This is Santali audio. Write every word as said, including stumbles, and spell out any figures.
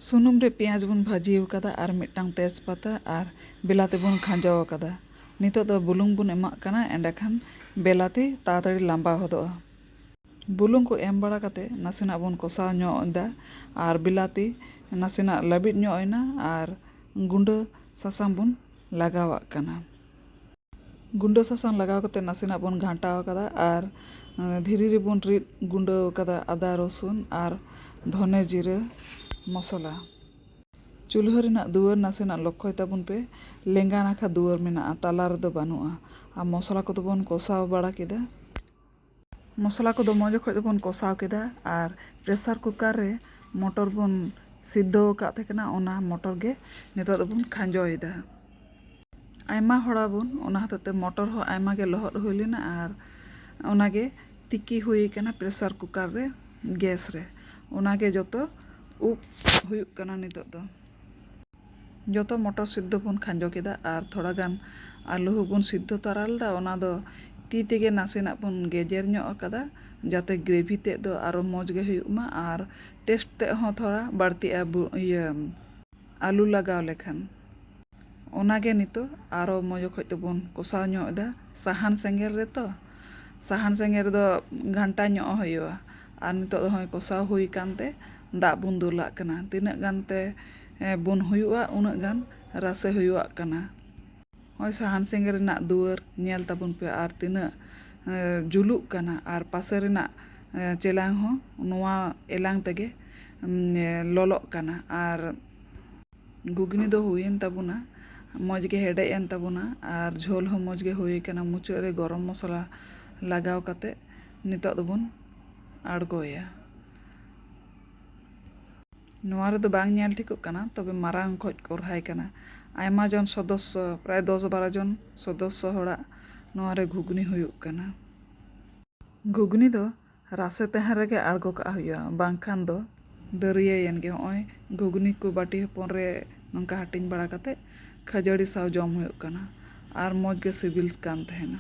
ᱥᱩᱱᱩᱢ ᱨᱮ ᱯᱮᱸᱭᱟᱡᱽ ᱵᱚᱱ ᱵᱷᱟᱹᱡᱤ ᱟᱠᱟᱫᱟ ᱟᱨ ᱢᱤᱫᱴᱟᱝ ᱛᱮᱡᱽᱯᱟᱛᱟ ᱟᱨ ᱵᱮᱞᱟᱛᱤ ᱵᱚᱱ ᱠᱷᱟᱸᱡᱚ ᱟᱠᱟᱫᱟ᱾ ᱱᱤᱛᱚᱜ ᱫᱚ ᱵᱩᱞᱩᱝ ᱵᱚᱱ ᱮᱢᱟᱜ ᱠᱟᱱᱟ, ᱮᱸᱰᱮᱠᱷᱟᱱ ᱵᱮᱞᱟᱛᱤ ᱛᱟᱲᱟᱛᱟᱲᱤ ᱞᱟᱸᱵᱟ ᱦᱚᱫᱚᱜᱼᱟ᱾ ᱵᱩᱞᱩᱝ ᱠᱚ ᱮᱢ ᱵᱟᱲᱟ ᱠᱟᱛᱮ ᱱᱟᱥᱮᱱᱟᱜ ᱵᱚᱱ ᱠᱚᱥᱟᱣ ᱧᱚᱜ ᱮᱫᱟ ᱟᱨ ᱵᱮᱞᱟᱛᱤ ᱱᱟᱥᱮᱱᱟᱜ ᱞᱟᱹᱵᱤᱫ ᱧᱚᱜ ᱮᱱᱟ ᱟᱨ ᱜᱩᱸᱰᱟᱹ ᱥᱟᱥᱟᱝ ᱵᱚᱱ ᱞᱟᱜᱟᱣᱟᱜ ᱠᱟᱱᱟ᱾ ᱜᱩᱸᱰᱟᱹ ᱥᱟᱥᱟᱝ ᱞᱟᱜᱟᱣ ᱠᱟᱛᱮ ᱱᱟᱥᱮᱱᱟᱜ ᱵᱚᱱ ᱜᱷᱟᱱᱴᱟᱣ ᱟᱠᱟᱫᱟ ᱟᱨ, ᱮᱸ, ᱫᱷᱤᱨᱤ ᱨᱮᱵᱚᱱ ᱨᱤᱫ ᱜᱩᱸᱰᱟᱹ ᱟᱠᱟᱫᱟ ᱟᱫᱟ, ᱨᱚᱥᱩᱱ ᱟᱨ ᱫᱷᱚᱱᱮ ᱡᱤᱨᱟᱹ ᱢᱚᱥᱞᱟ᱾ ᱪᱩᱞᱦᱟᱹ ᱨᱮᱱᱟᱜ ᱫᱩᱣᱟᱹᱨ ᱱᱟᱥᱮᱱᱟᱜ ᱞᱚᱠᱠᱷᱚᱭ ᱛᱟᱵᱚᱱ ᱯᱮ, ᱞᱮᱸᱜᱟ ᱱᱟᱠᱷᱟ ᱫᱩᱣᱟᱹᱨ ᱢᱮᱱᱟᱜᱼᱟ, ᱛᱟᱞᱟ ᱨᱮᱫᱚ ᱵᱟᱹᱱᱩᱜᱼᱟ᱾ ᱟᱨ ᱢᱚᱥᱞᱟ ᱠᱚᱫᱚ ᱵᱚᱱ ᱠᱚᱥᱟᱣ ᱵᱟᱲᱟ ᱠᱮᱫᱟ᱾ ᱢᱚᱥᱞᱟ ᱠᱚᱫᱚ ᱢᱚᱡᱽ ᱚᱠᱚᱡ ᱛᱮᱵᱚᱱ ᱠᱚᱥᱟᱣ ᱠᱮᱫᱟ ᱟᱨ pressure cooker ᱨᱮ ᱢᱚᱴᱚᱨ ᱵᱚᱱ ᱥᱤᱫᱽᱫᱷᱚ ᱟᱠᱟᱫ ᱛᱟᱦᱮᱸ ᱠᱟᱱᱟ, ᱚᱱᱟ ᱢᱚᱴᱚᱨ ᱜᱮ ᱱᱤᱛᱚᱜ ᱫᱚᱵᱚᱱ ᱠᱷᱟᱸᱡᱚᱭᱮᱫᱟ᱾ ᱟᱭᱢᱟ ᱦᱚᱲᱟᱵᱚᱱ, ᱚᱱᱟ ᱦᱚᱛᱮᱡ ᱛᱮ ᱢᱚᱴᱚᱨ ᱦᱚᱸ ᱟᱭᱢᱟ ᱜᱮ ᱞᱚᱦᱚᱫ ᱦᱩᱭ ᱞᱮᱱᱟ ᱟᱨ ᱚᱱᱟᱜᱮ ᱛᱤᱠᱤ ᱦᱩᱭ ᱠᱟᱱᱟ pressure cooker ᱨᱮ, gas ᱨᱮ᱾ ᱚᱱᱟᱜᱮ ᱡᱚᱛᱚ ᱩᱵ ᱦᱩᱭᱩᱜ ᱠᱟᱱᱟ ᱱᱤᱛᱚᱜ ᱫᱚ᱾ ᱡᱚᱛᱚ ᱢᱚᱴᱚᱨ ᱥᱤᱫᱽᱫᱷᱚ ᱵᱚᱱ ᱠᱷᱟᱸᱡᱚ ᱠᱮᱫᱟ ᱟᱨ ᱛᱷᱚᱲᱟ ᱜᱟᱱ ᱟᱹᱞᱩ ᱦᱚᱸᱵᱚᱱ ᱥᱤᱫᱽᱫᱷᱚ ᱛᱟᱨᱟ ᱞᱮᱫᱟ᱾ ᱚᱱᱟ ᱫᱚ ᱛᱤ ᱛᱮᱜᱮ ᱱᱟᱥᱮᱱᱟᱜ ᱵᱚᱱ ᱜᱮᱡᱮᱨ ᱧᱚᱜ ᱟᱠᱟᱫᱟ, ᱡᱟᱛᱮ gravy ᱛᱮᱫ ᱫᱚ ᱟᱨᱚ ᱢᱚᱡᱽ ᱜᱮ ᱦᱩᱭᱩᱜ ᱢᱟ ᱟᱨ taste ᱛᱮᱫ ᱦᱚᱸ ᱛᱷᱚᱲᱟ ᱵᱟᱹᱲᱛᱤᱜᱼᱟ, ᱵᱩ-, ᱤᱭᱟᱹ, ᱟᱹᱞᱩ ᱞᱟᱜᱟᱣ ᱞᱮᱠᱷᱟᱱ᱾ ᱚᱱᱟᱜᱮ ᱱᱤᱛᱚᱜ ᱟᱨᱚ ᱢᱚᱡᱽ ᱚᱠᱚᱡ ᱛᱮᱵᱚᱱ ᱠᱚᱥᱟᱣ ᱧᱚᱜ ᱮᱫᱟ᱾ ᱥᱟᱦᱟᱱ ᱥᱮᱸᱜᱮᱞ ᱨᱮᱛᱚ, ᱥᱟᱦᱟᱱ ᱥᱮᱸᱜᱮᱞ ᱨᱮᱫᱚ ᱜᱷᱟᱱᱴᱟ ᱧᱚᱜ ᱦᱩᱭᱩᱜᱼᱟ᱾ ᱟᱨ ᱱᱤᱛᱚᱜ ᱫᱚ ᱦᱚᱸᱜᱼᱚᱭ ᱠᱚᱥᱟᱣ ᱦᱩᱭ ᱠᱟᱱᱛᱮ ᱫᱟᱜ ᱵᱚᱱ ᱫᱩᱞᱟᱜ ᱠᱟᱱᱟ᱾ ᱛᱤᱱᱟᱹᱜ ᱜᱟᱱ ᱛᱮ, ᱮ, ᱵᱚᱱ ᱦᱩᱭᱩᱜᱼᱟ, ᱩᱱᱟᱹᱜ ᱜᱟᱱ ᱨᱟᱥᱮ ᱦᱩᱭᱩᱜ ᱠᱟᱱᱟ᱾ ᱦᱚᱸᱜᱼᱚᱭ ᱥᱟᱦᱟᱱ ᱥᱮᱸᱜᱮᱞ ᱨᱮᱱᱟᱜ ᱫᱩᱣᱟᱹᱨ ᱧᱮᱞ ᱛᱟᱵᱚᱱ ᱯᱮ ᱟᱨ ᱛᱤᱱᱟᱹᱜ, ᱮ, ᱡᱩᱞᱩᱜ ᱠᱟᱱᱟ ᱟᱨ ᱯᱟᱥᱮ ᱨᱮᱱᱟᱜ, ᱮ, ᱪᱮᱞᱟᱝ ᱦᱚᱸ ᱱᱚᱣᱟ ᱮᱞᱟᱝ ᱛᱮᱜᱮ, ᱩᱢ, ᱮ, ᱞᱚᱞᱚᱜ ᱠᱟᱱᱟ᱾ ᱟᱨ ᱜᱷᱩᱜᱽᱱᱤ ᱫᱚ ᱦᱩᱭᱮᱱ ᱛᱟᱵᱚᱱᱟ, ᱢᱚᱡᱽ ᱜᱮ ᱦᱮᱰᱮᱡ ᱮᱱ ᱛᱟᱵᱚᱱᱟ ᱟᱨ ᱡᱷᱳᱞ ᱦᱚᱸ ᱢᱚᱡᱽ ᱜᱮ ᱦᱩᱭ ᱠᱟᱱᱟ᱾ ᱢᱩᱪᱟᱹᱫ ᱨᱮ ᱜᱚᱨᱚᱢ ᱢᱚᱥᱞᱟ ᱞᱟᱜᱟᱣ ᱠᱟᱛᱮ ᱱᱤᱛᱚᱜ ᱫᱚᱵᱚᱱ ᱟᱬᱜᱚᱭᱟ᱾ ᱱᱚᱣᱟ ᱨᱮᱫᱚ ᱵᱟᱝ ᱧᱮᱞ ᱴᱷᱤᱠᱚᱜ ᱠᱟᱱᱟ, ᱛᱚᱵᱮ ᱢᱟᱨᱟᱝ ᱚᱠᱚᱡ ᱠᱚᱨᱦᱟᱭ ᱠᱟᱱᱟ᱾ ᱟᱭᱢᱟ ᱡᱚᱱ ᱥᱚᱫᱚᱥᱥᱚ, ᱯᱨᱟᱭ ᱫᱚᱥ ᱵᱟᱨᱚ ᱡᱚᱱ ᱥᱚᱫᱚᱥᱥᱚ ᱦᱚᱲᱟᱜ ᱱᱚᱣᱟ ᱨᱮ ᱜᱷᱩᱜᱽᱱᱤ ᱦᱩᱭᱩᱜ ᱠᱟᱱᱟ᱾ ᱜᱷᱩᱜᱽᱱᱤ ᱫᱚ ᱨᱟᱥᱮ ᱛᱟᱦᱮᱸ ᱨᱮᱜᱮ ᱟᱬᱜᱚ ᱠᱟᱜ ᱦᱩᱭᱩᱜᱼᱟ, ᱵᱟᱝᱠᱷᱟᱱ ᱫᱚ ᱫᱟᱹᱨᱭᱟᱹᱭᱮᱱ ᱜᱮ᱾ ᱦᱚᱸᱜᱼᱚᱭ ᱜᱷᱩᱜᱽᱱᱤ ᱠᱚ ᱵᱟᱹᱴᱤ ᱦᱚᱯᱚᱱ ᱨᱮ ᱱᱚᱝᱠᱟ ᱦᱟᱹᱴᱤᱧ ᱵᱟᱲᱟ ᱠᱟᱛᱮ ᱠᱷᱟᱹᱡᱟᱹᱲᱤ ᱥᱟᱶ ᱡᱚᱢ ᱦᱩᱭᱩᱜ ᱠᱟᱱᱟ᱾ ᱟᱨ ᱢᱚᱡᱽ ᱜᱮ ᱥᱤᱵᱤᱞ ᱠᱟᱱ ᱛᱟᱦᱮᱱᱟ᱾